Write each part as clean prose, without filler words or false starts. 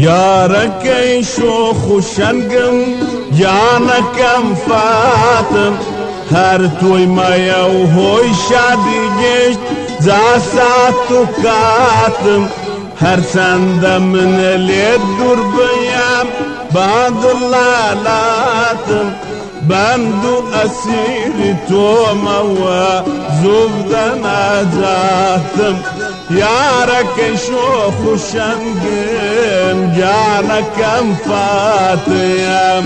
یارەکەی شۆخ و شەنگم گیانەکەم فاتم، هەر تۆی مایە و هۆی شادی گشت جا سات و کاتم. هەرچەندە من لێت دوور بیم با دڵالاتم، بەند و ئەسیری تۆمەوە زوبدە نەجاتم. یارەکەی شۆخ و شەنگم گیانەکەم فاتم.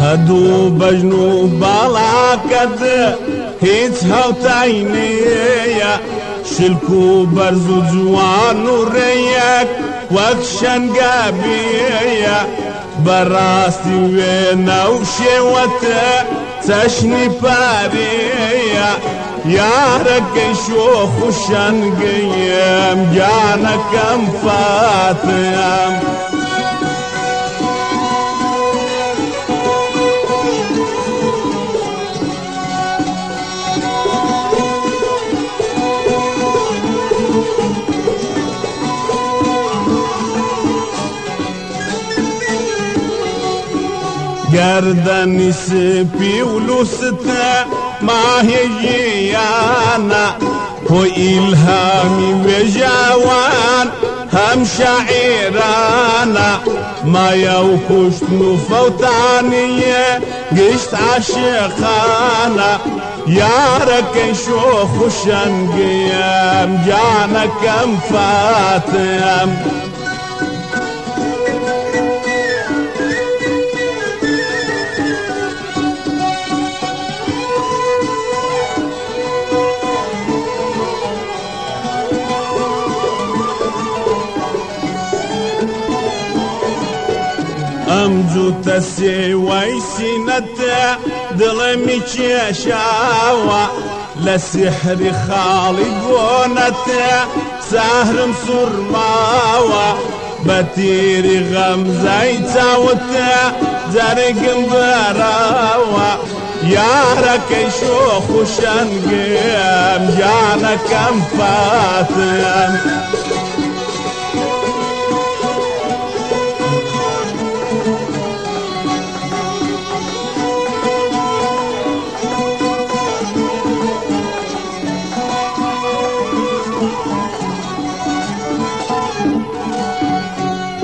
قەد و بەژن و باڵاکەت هیچ هەوتای نییە، شلک و بەرز و جوان و ڕێیەک وەک شەنگابیە. بەڕاستی وێنە و شێوەتە چەشنی پارەیە، یارەکەی شۆخ و شەنگیم گیانەکەم فاتم. گەردەنی سپی و لووستە ماهێژیانە، هۆی ئیلهامی وێژاوان هەم شاعیرانە. مایە و کوشتن و فەوتانیە گشت عاشقانە، یارەکەی شۆخ و شەنگیم گیانەکەم فاتم. ئەم جووتە سێوەی سینەتە دڵمی کێشاوە، لە سیحری خاڵی گۆنەتە سەهرم سوورماوە. بە تیری غەمزەی چاوتە جەرگم بەراوە، یارەکەی شۆخ و شەنگم گیانەکەم فاتم.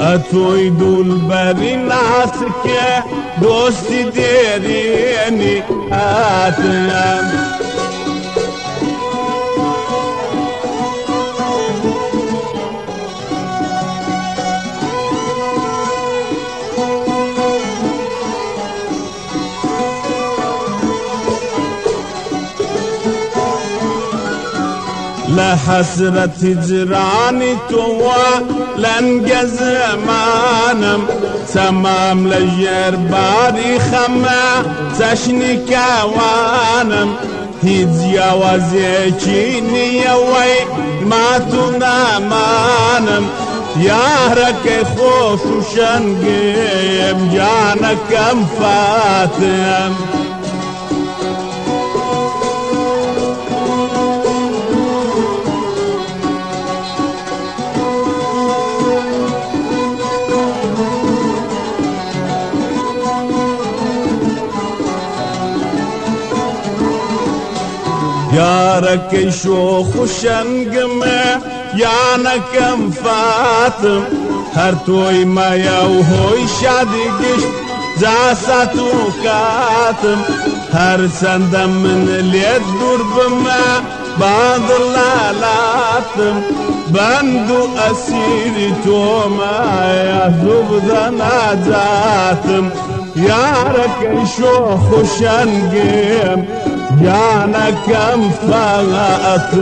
ئەتۆی دوولبەری ناسکێ دۆستی دێرینی هاتم. لە حەسرەتی جرانی تۆوە لەنگە زەمانم، تەمام لە ژێر باری خەمە چەشنی کاوانم. هیچ جیاوازێکی نییەوەی مات و نامانم، یارەکەی خۆش و شەنگم گیانەکەم فاتم. یارەکەی شۆخ و شەنگمە گیانەکەم فاتم، هەر تۆی مایە و هۆی شادی گشت جا سات و کاتم. هەرچەندە من لێت دوور بمە با دڵالاتم، بەند و ئەسیری تۆمایە زوبدە ناجاتم. یارەکەی شۆخ و شەنگم گیانەکەم فاتم.